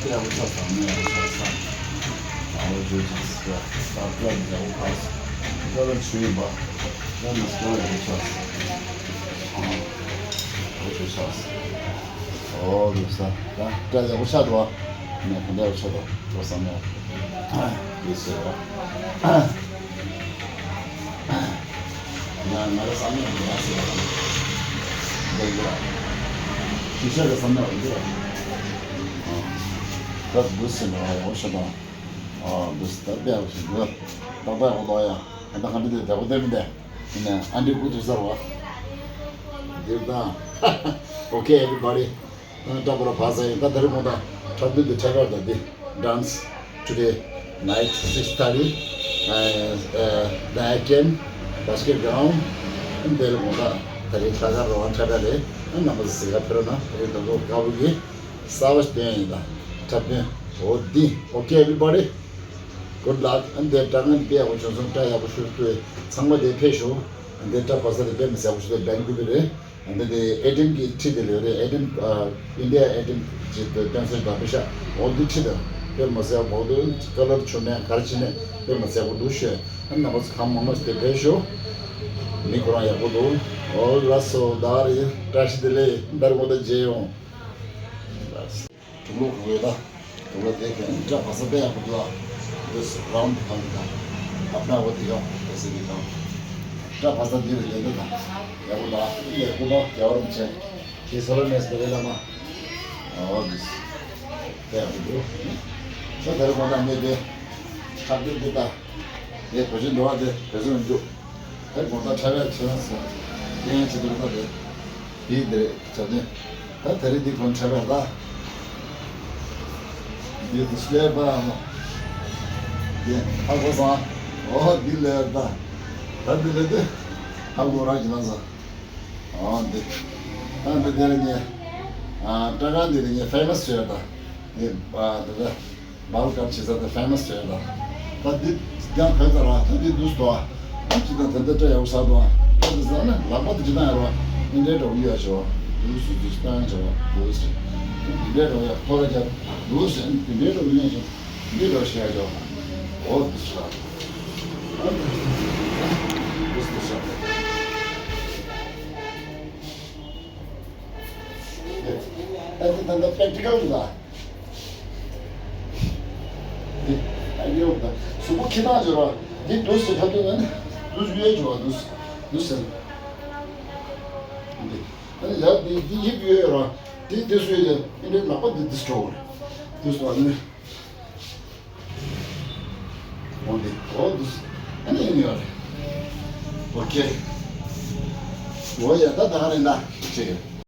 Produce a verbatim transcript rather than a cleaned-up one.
ཡག་པོ་ཆགས་སོང་། ནི་ཡག་པོ་ཆགས་སོང་། ཨ་བོ་ཇོ་ཇོ་སི་ཀ་སྟབས་ཀ་ཡག་པོ་ཁ་སོང་། ཀ་ལ་ཆུ་ཡིན་པ། ཀ་ལ་ཀ་ལ་ཡག་པོ་ཆགས་སོང་། ཨ་བོ་ཇོ་ཆགས་སོང་། ཨོ་ལོ་ས། ད་ཀ་ཡག་པོ་ཆགས་འདུག་ཨ། ནི་ག་འདྲ་ཡག་པོ་ཆགས་འདུག་ལོ་ས་ནི། ཡོད་སོ་ཡ། ང་ང་རང་བསམ་ཡག་འདུག་ཨ་ཟེར་བ་དང་། འདི་འདྲ། ཤེས་བྱ་ལ་བསམ་ཡག་འདུག་ཨ། ད་འདུག་ཟེར་ན་ཡག་པོ་ཤོད་དང་། ཨ་འདུག་ད་དཔེ་ཡག་པོ་ཞིག་འདུག་ཏག་ཏག་ཡག་པོ་འདུག་ཡ། ད་ལྟ་ག་འདྲ་དེ་བདག་པོ་བསྟན་མི་འདས། ཡིན་ནའི་ཨ་འདྲའི་སྐུ་ཐུག་ཚར་བ། འདིར་དང་། Okay, everybody. ཨ་ད་པོ་ར་ཕ་ས་ཡིན། ད་དེ་རིང་ངོ་ད་འཁྲབ་སྟོན་འདི་འཁྲབ་ཡག་ད་འདི། Dance today night six thirty, uh, uh, the Aken basket ground. འདི་ལ་ངོ་ད་དེ་རིང་ལྷག་དཀར་རོ་ཨང་འཁྲབ་ཡག་རེད། རྣམ་པ་ཚོ་གཟིགས་ག་ཕེབས་རོགས་གནང་། དེ་རིང་ད་ལོ་དཀར་པོ་གི་གསར་པ་ཞིག་སྟོན་ཡིན་ད། འཁྲབ་སྟོན་འོ་འདི། Okay, everybody. Good luck. ཨ་འདི་སྐྲ་ངན་དཔེ་ཡག་པོ་བྱུང་སོང་། སྐྲ་ཡག་པོ་ཞུ་ཐུབ། ཚང་མ་དེ་ཕེབས་ཤོག་ཨ་འདི་སྐྲ་བ་ས་དེ་དཔེ་མི་ཡག་པོ་ཞུ་ཐུབ། བན་ཀུ་བི་རེད། ཨ་འདི་དེ་ཨེ་ཏེམ་གྱི་ཁྲི་དེ་ལས་རེད། ཨེ་ཏེམ་ཨ་ཨིན་ཌི་ཡ་ཨེ་ཏེམ་གྱི་དེ་སྟོན་སོང་ད་པེ་ཤ། འོ་འདི་ཁྲི་དང་དཔེ་མི་ཡག་པོ་འདུག་ཀ་ལར་ཆུ་ནས་གར་ཕྱིན་ནས་དཔེ་མི་ཡག་པོ་འདུག་ཤོད། ཨ་རྣམ་པ་ཚོ་གང་མང་མང་ཞིག་དེ་ཕེབས་ཤོག་མི་ཁོ་རང་ཡག་པོ་འདུག་འོ་ལགས་སོ། ད་རེད། བཀྲ་ཤིས་བདེ་ལེགས། ད་རེས་ངོ་ད་མཇལ་ཡོང་། གྲུབ་ལོག་གི་འོད་ད། གྲུབ་ལོག་དེ་གན་སྐྲ་བ་ས་དཔེ་ཡག་པོ་འདུག་ཨ། འདི་སུ་རའུན་ཌི་གང་གི་དང་། ཨ་ཕ་ན་འོ་དེ་གང་དེ་སེ་གི་གང་། སྐྲ་བ་ས་འདི་རུ་ལེན་འདུག་དང་། ཡག་པོ་འདུག་ཨ། ཡག་པོ་འདུག་རྒྱལ་བ་རིན་པོ་ཆེ། ཁྱེད་སོ་ལོ་ནེས་དེ་རེད་ལ་མ། ཨོ་འདི་སུ། དཔེ་ཡག་པོ་འདུག་ཁྱོད་དེ་རུ་གོང་ད་མེད་དེ། ཁྲག་ཏུ་འདི་ད། དེ་བོད་ཆེན་འགྲོ་བ་དེ་བོད་སོང་འཇུག་དེ་དགོང་དག་འཁྲབ་ཡག་བྱེད་ན་སོང་། དེ་ཡང་བྱེད་དུ་འགྲོ་ད་དེ། དེའི་དེ་རེད་བྱ་དེ། ད་དེ་རིང་འདི་དགོང་འཁྲབ་ཡག་ད། འདི་དུ་སླེབས་པ་མོ། འདི་ཧ་གོ་སོང་། ཨོ་འདི་ལས་ད། ད་འདི་ལས་དེ། ཧ་གོ་རང་གྱིས་ན་སོང་། ཨོ་འདི། ད་འདི་དེ་རིང་ངས། ཨ་སྐྲ་ཁང་འདི་རིང་ངས་ཕེ་མ་སི་བྱས་ད། འདི་ཨ་དེ་ད། བལ་ཀབ་བྱེད་ས་དེ་ཕེ་མ་སི་བྱས་ལ། ད་འདི་ཀྱང་བོད་ད་ར་ད་འདི་འདུག་སྟོ། ཨ་ཅི་ད་དེ་འདྲ་སྤྲད་ཡག་ས་དོ། ད་འདི་ཟ་ན་ལག་པ་དེ་ཅི་ད་ཡར་བ་འདི་འདྲའི་འགྲོ་གི་ཡོད་ཞོ། འདུག་སུ་འདུག་སྟངས་ཆོ་འདུག་སུ། འདི་འདྲའི་འགྲོ་ཡག་ཐོ་ར་རྒྱབ་འདུག་སུ་འདི་འདྲའི་འགྲོ་གི་ཡོད་ཞོ། འདི་འགྲོ་ཤེས་ཡག་ཞོ། འོ་འདུག་སུ་ར། འདུག་སུ་འདུག་སུ། ད་འདི་ད་ད་པེག་ཊི་ཀལ་འདུག་ད། འདི་ཨ་ཡོད་ད། གཟུགས་པོ་ཁྱི་ནག་འབྱོར་བ། འདི་འདུག་སེ་ཐབས་དུས་ན་འདི་འདུག་སེ་ཡོད་འབྱོར་བ་འདུག་སེ་འདུག་སེ། འདི་ཨ་ནི་ཡ་འདི་འདི་ཡིབ་ཡོད་ཡོད་ར། འདི་འདི་སུ་ཡོད་ཡ་འདི་འདྲའི་ལག་པ་འདི་འདི་སྤྲོ་བ་རེད། འདུག་སེ་ཨ་ནི། འོ་འདི་འོ་འདུག་སེ་ཨ་ནི་ཡིན་ཡོད་རེད། ཨོ་ཁེ། འོ་ཡ་ད་ད་ག་རེད་ན་ཅེ།